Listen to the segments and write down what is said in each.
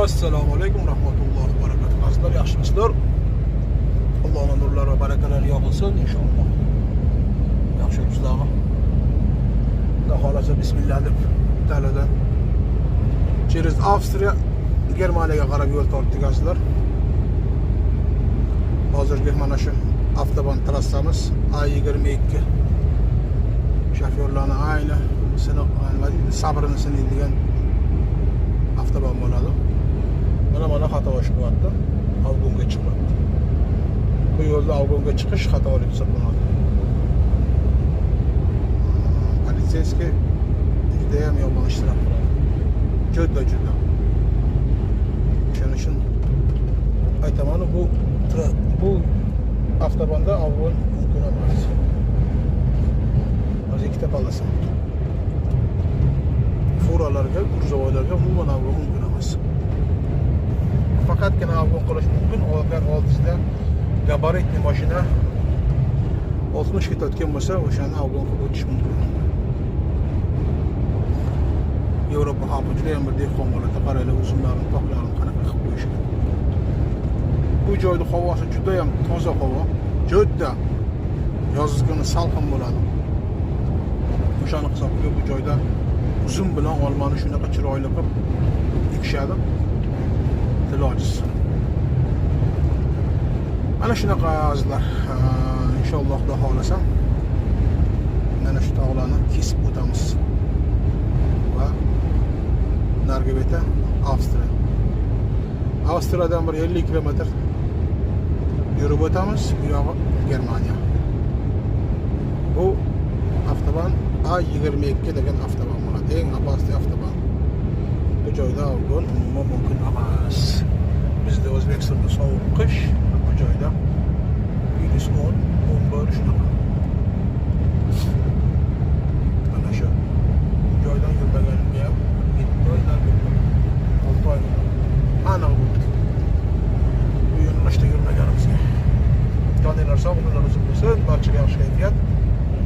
Assalomu alaykum rahmatullohi va barakatuh. Azizlar, yaxshimisizlar? Allohning nurlari va barakalari yog'ilsin inshaalloh. Yaxshi yuribsizlarmi? Xudo xohlasa, bismillah deb Italiyadan через Avstriya Germaniyaga qarab yo'l tortdik, azizlar. Hozirgi mana shu avtoban trassamiz A22 shofyorlarni ayni sinoq, nima deydi, sabrini sinaydigan avtoban bo'ladi. Mana xato chiqyapti. Обгон ga chiqyapti. Bu yo'lda обгон ga chiqish xatolik hisoblanadi. Полицейский judayam yomon ishtirok qiladi. Juda juda. O'shaning uchun aytaman, bu avtobanda обгон mumkin emas. Hozir ikkita полоса. Furalarga, грузовой larga umuman обгон mumkin emas. Faqatgina обгон qilish mumkin agar oldingizda габаритный mashina 60 ketayotgan bo'lsa, o'shani обгон qilib o'tish mumkin. Yevropa xalqi juda ham bir dehqon bo'ladi. Qaranglar, uzumlarni, toqlarini qanaqa qilib qo'yishgan. Bu joyda havosi juda ham toza havo, juda. Yoz kuni salqin bo'ladi. O'shani hisobiga bu joyda uzum bilan olmani shunaqa chiroyli qilib ekishadi. Til ojiz. Mana shunaqa, azizlar. Inshaalloh, Xudo xohlasa, mana shu tog'larni kesib o'tamiz. Va narigi beti Avstriya. Avstriyadan bir 50 kilometr yurib o'tamiz, bu yog'i Germaniya. Bu avtoban A22 degan avtoban bo'ladi. Eng опасный avtoban. Bu joyda обгон umuman mumkin emas. Bizda O'zbekistonda sovuq qish, bu joyda -10, 11 shunaqa. Mana shu joydan yurmaganimga ham 7 oylar bo'ldi. 6 oy aniq bo'ldi. Bu yo'nalishda yurmaganimizga. Joninglar sog', umrlar uzun bo'lsin, barchaga yaxshi kayfiyat.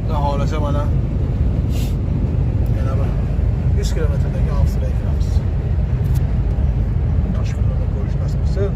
Xudo xohlasa, mana yana bir 100 kilometrdan keyin Avstriyaga kiramiz. Yaxshi kunlarda ko'rish nasib qilsin.